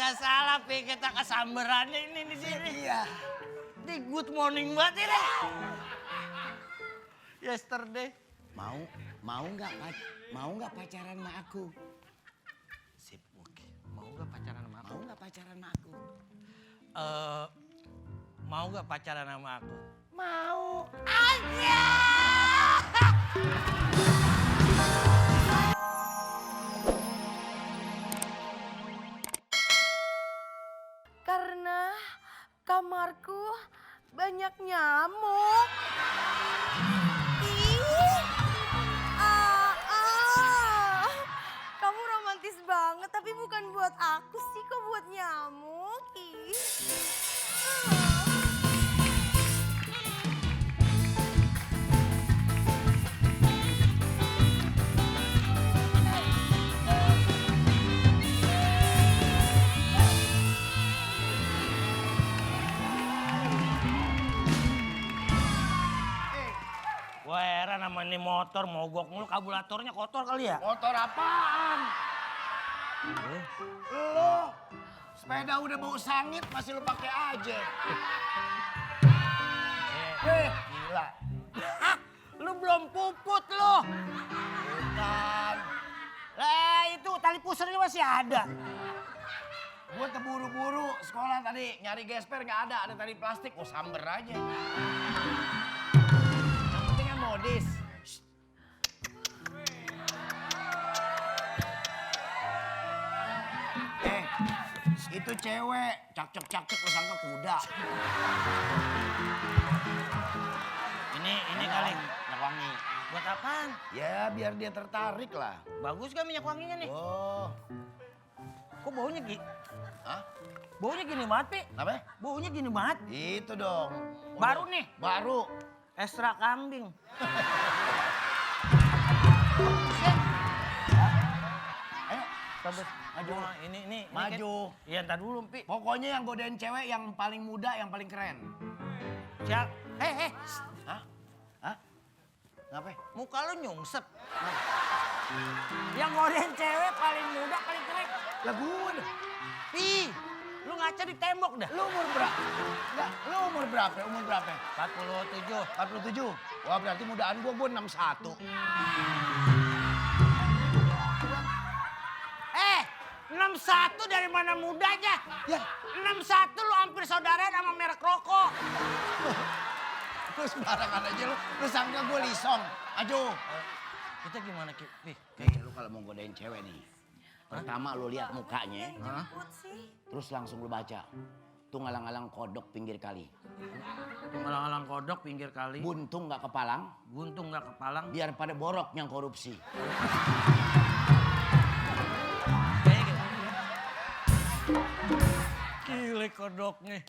Kagak salah, Pi. Kita kesamberannya ini di sini. Iya. Ini good morning banget ini. Yesterday. Mau nggak pacaran sama aku? Sip, oke. Mau nggak pacaran sama aku? Mau nggak pacaran sama aku? Mau nggak pacaran sama aku? Mau. Aja. Karena kamarku banyak nyamuk. Ih, kamu romantis banget, tapi bukan buat aku sih, kok buat nyamuk. Ih. Wah heran sama ini motor mogok mulu, kabulatornya kotor kali ya? Motor apaan? Lo sepeda udah bau sangit masih lo pakai aja. Gila. Lu belum puput lu. Bukan. Lah itu tali pusarnya masih ada. Gue terburu-buru sekolah tadi nyari gesper nggak ada tali plastik. Oh samber aja. Yang penting kan modis. Itu cewek, cakcek lu sangka kuda. Ini kali minyak wangi. buat apaan? Ya biar dia tertarik lah. Bagus kan minyak wanginya nih? Oh. Kok baunya Hah? Baunya gini banget, Pi. Apa? Baunya gini banget. Itu dong. Baru nih. Baru. Ekstra kambing. Ayo, Sabut. Maju. Ini Maju. Iya, ntar dulu, Pi. Pokoknya yang godain cewek yang paling muda, yang paling keren. Siap. Heh. Hah? Hah? Ngapain? Muka lu nyungsep. Yang godain cewek paling muda, paling keren. Lah gue deh. Pi, lu ngaca di tembok dah. Lu umur berapa? Enggak, lu umur berapa? Umur berapa? 47. 47? Wah berarti mudaan gue 61. 61 dari mana mudanya? Ya. 61 lu hampir saudara sama merek rokok. Lu sembarangan aja lu sangka gue lisong. Maju. Kita gimana, Ki? Pi, Nih, lu kalau mau godain cewek nih. Pertama lu lihat mukanya, Jemput sih. terus langsung lu baca. Tuh ngalang-alang kodok pinggir kali. Alang-alang kodok pinggir kali. Buntung nggak kepalang, Buntung nggak kepalang. biar pada borok yang korupsi. Kayak gitu. Gile kodoknya.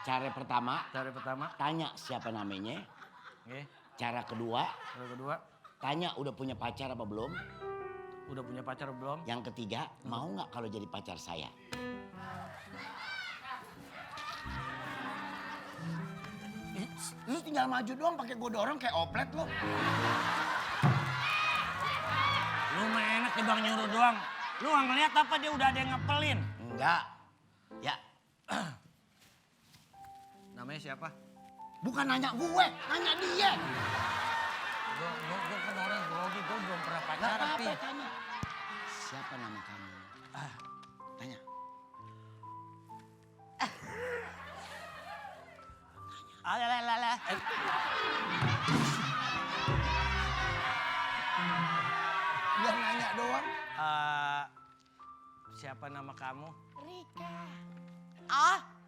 Cara pertama, Cara pertama. tanya siapa namanya. Oke. Cara kedua, Cara kedua. tanya udah punya pacar apa belum. Udah punya pacar belum? Yang ketiga, mau nggak kalau jadi pacar saya? Lu tinggal maju doang pakai gue dorong kayak oplet lu. Lu mah enak nih bang nyuruh doang. Lu nggak ngeliat apa dia udah ada yang ngepelin. Enggak. Ya, Namanya siapa? bukan nanya gue, nanya dia. Gue kan orang grogi, gue belum pernah Nggak pacaran, Pi. apa-apa, tanya. Siapa nama kamu? Tanya. Alah. Biar nanya doang. Siapa nama kamu? Rika.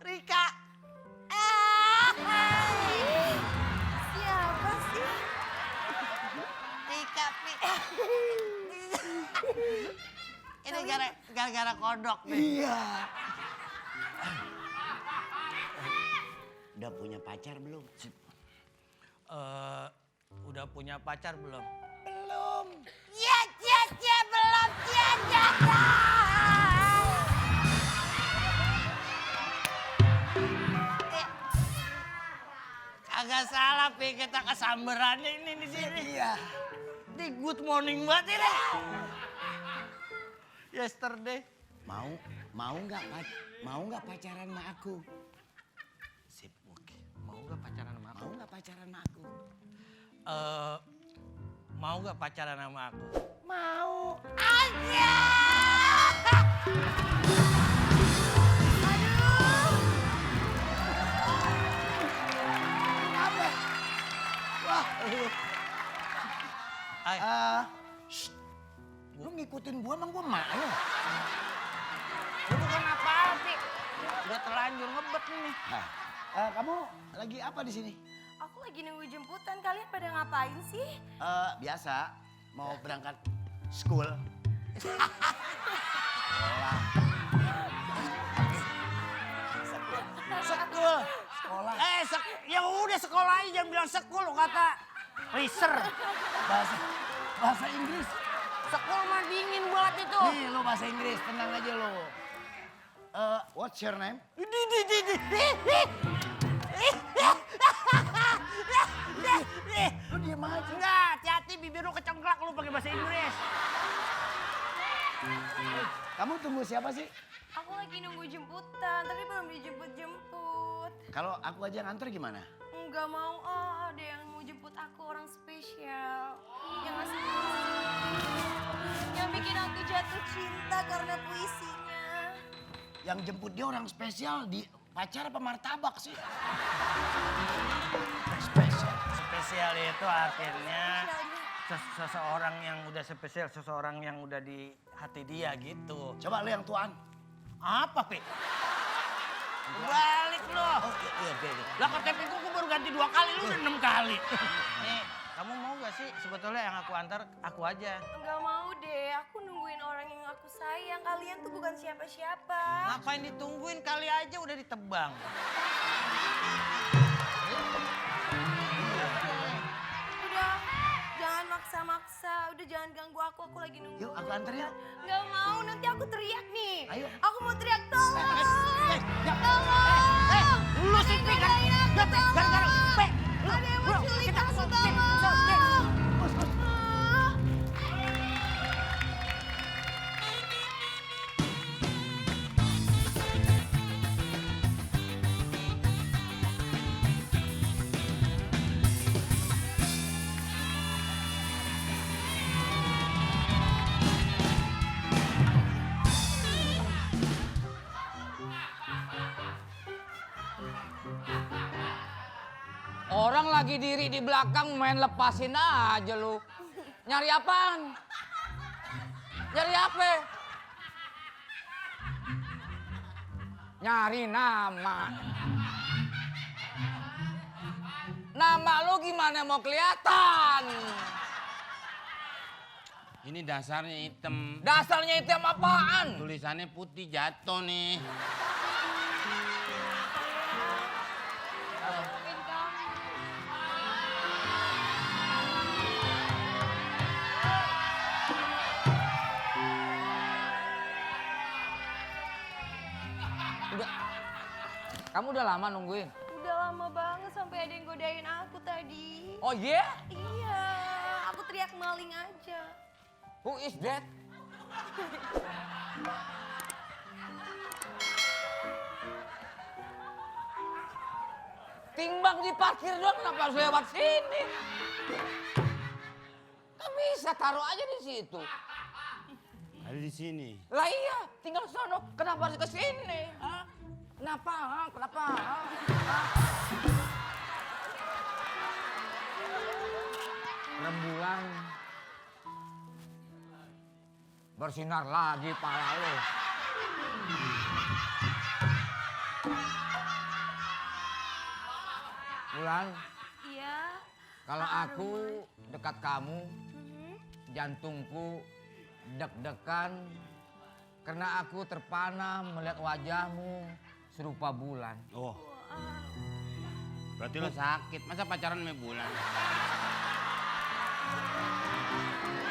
Rika. Siapa sih? Rika, Pi. Ini gara-gara kodok nih. Iya. Udah punya pacar belum? Udah punya pacar belum? Belum. Belum, Agak salah, Pi. Kita kesamberannya ini di sini. Iya. Ini good morning banget ini. Yesterday. Mau nggak pacaran sama aku? Sip, oke. Mau gak pacaran sama aku? Mau nggak pacaran sama aku? Mau gak pacaran sama aku? Mau. Aja! Apa? Wah. Ay, Shh. Lu ngikutin gua emang gua mau. lu bukan apa-apa. Udah terlanjur ngebet nih. Nah, kamu lagi apa di sini? Aku lagi nunggu jemputan, kalian pada ngapain sih? Biasa mau berangkat school. Sekolah. Sekul. Sekolah. Ya udah sekolah aja, jangan bilang sekul, lu kata reser. Bahasa Inggris. Sekul mah dingin banget itu. Nih lo bahasa Inggris, tenang aja lo. What's your name? Lu diem aja. Enggak, hati-hati bibir lu kecengklak lu pakai bahasa Inggris. Kamu tunggu siapa sih? Aku lagi nunggu jemputan, tapi belum dijemput-jemput. Kalau aku aja nganter gimana? Enggak mau, ada yang mau jemput aku, orang spesial. Yang ngasih yang bikin aku jatuh cinta karena puisinya. Yang jemput dia orang spesial di pacar apa martabak sih? Spesial. Spesial itu artinya seseorang yang udah spesial, seseorang yang udah di hati dia gitu. Coba lu yang tuan. Apa, Pi? Balik lo. Oh iya. Lah KTP gua baru ganti 2 kali, lu udah 6 kali. Nih, kamu mau gak sih sebetulnya yang aku antar aku aja? Enggak mau deh, aku nungguin orang yang aku sayang. Kalian tuh bukan siapa-siapa. Ngapain ditungguin, kali aja udah ditebang. Udah, jangan maksa-maksa. Udah jangan ganggu aku lagi nunggu. Yuk, aku anter ya. Nggak mau, nanti aku teriak nih. Ayo. Aku mau teriak, tolong! ya. Tolong! Lu sih, Pi, kan? Gara-gara, Pi. Ada yang menculik aku, Pi, tolong! Orang lagi diri di belakang main lepasin aja lu. Nyari apaan? Nyari apa? Nyari nama. Nama lu gimana mau kelihatan? Ini dasarnya hitam, Dasarnya itu apaan? tulisannya putih jatuh nih. Maafin kamu. Udah. Kamu udah lama nungguin? Udah lama banget sampai ada yang godain aku tadi. Oh iya? Iya, aku teriak maling aja. Who is that? Timbang di parkir doang, kenapa harus lewat sini? Kan bisa taruh aja di situ. Ada di sini. Lah iya, tinggal sono. Kenapa harus ke sini? Hah? Kenapa? Hah? Kenapa? Hah? Hah? Rembulan bersinar lagi pala lo. Bulan, Iya. kalau Pak aku dekat kamu, Mhm. jantungku deg-degan karena aku terpana melihat wajahmu serupa bulan. Oh, berarti lo sakit. Masa pacaran sama bulan?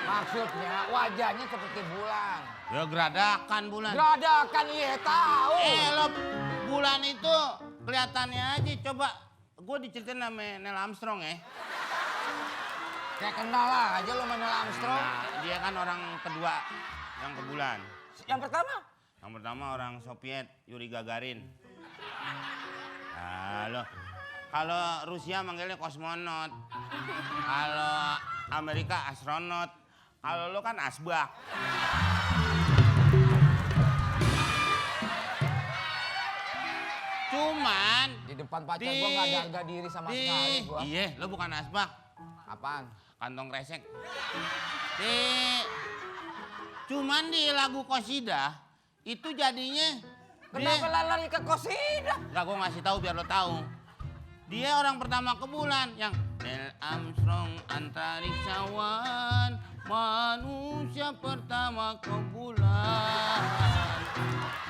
Maksudnya wajahnya seperti bulan. Ya geradakan bulan. Geradakan iya tahu. Lo bulan itu kelihatannya aja. Coba gue diceritain sama Neil Armstrong ya. Kayak kenal lah aja lo sama Neil Armstrong. Nah, dia kan orang kedua yang ke bulan. Yang pertama? Yang pertama orang Soviet, Yuri Gagarin. Halo. Kalau Rusia manggilnya kosmonot. Kalau Amerika astronot. Kalau lo kan asbak. Cuman Di depan pacar gua nggak ada harga diri sama sekali gua. Iya, lo bukan asbak. Apaan? Kantong kresek. Cuman di lagu Qasidah itu jadinya Kenapa lari ke Qasidah? Enggak, gue ngasih tahu biar lo tahu. Dia orang pertama ke bulan yang Neil Armstrong antariksawan, manusia pertama ke bulan.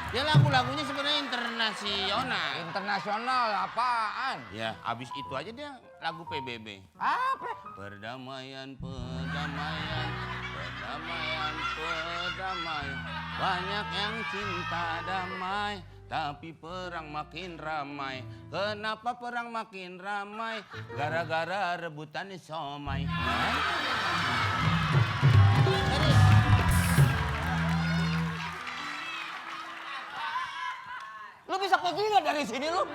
Dia lagu-lagunya sebenarnya internasional. Internasional apaan? Ya, abis itu aja dia lagu PBB. Apa? Perdamaian, perdamaian, perdamaian, perdamaian. Banyak yang cinta damai, tapi perang makin ramai. Kenapa perang makin ramai? Gara-gara rebutan somai. Jadi, Lu bisa pergi nggak dari sini lu?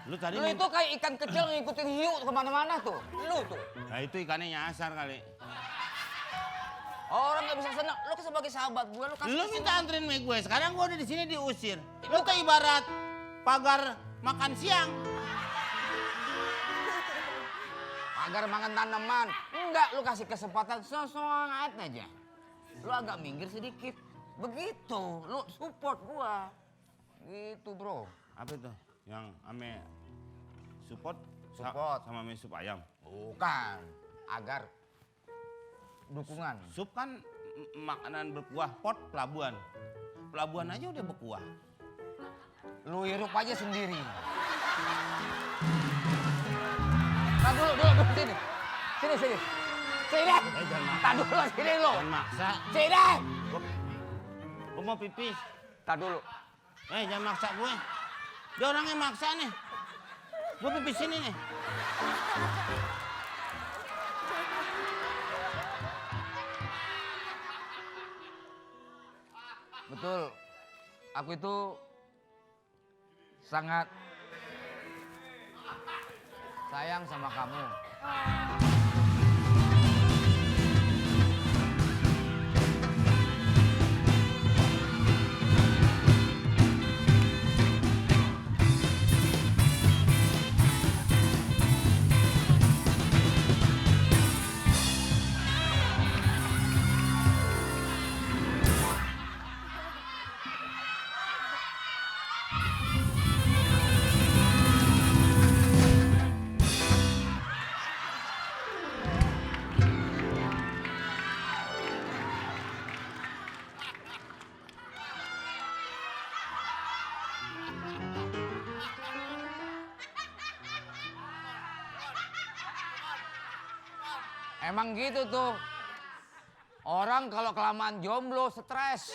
lu tadi Lu itu kayak ikan kecil ngikutin hiu kemana-mana tuh. Lu tuh. Nah itu ikannya nyasar kali. Orang nggak bisa senang. Lu sebagai sahabat gue, lu kasih Lu kesenangan. minta anterin sama gue, sekarang gue udah di sini diusir. Lu tuh ibarat pagar makan siang. Agar makan tanaman. Enggak, lu kasih kesempatan sesuatu aja. Lu agak minggir sedikit. Begitu, lu support gua. Gitu, bro. Apa itu? Yang ame support? Support. Sama ame sup ayam. Bukan. Agar dukungan. Sup kan makanan berkuah, pot pelabuhan. Pelabuhan aja udah berkuah. Lu hirup aja sendiri. Nah, dulu, sini. Sini. Sini. Jangan maksa. Tak dulu, sini lu. Jangan maksa. Sini. Gue mau pipis. Tak dulu. Jangan maksa gue. Dia orangnya maksa nih. Gue pipis sini nih. Betul. Aku itu sangat sayang sama kamu. Emang gitu tuh. Orang kalau kelamaan jomblo stres.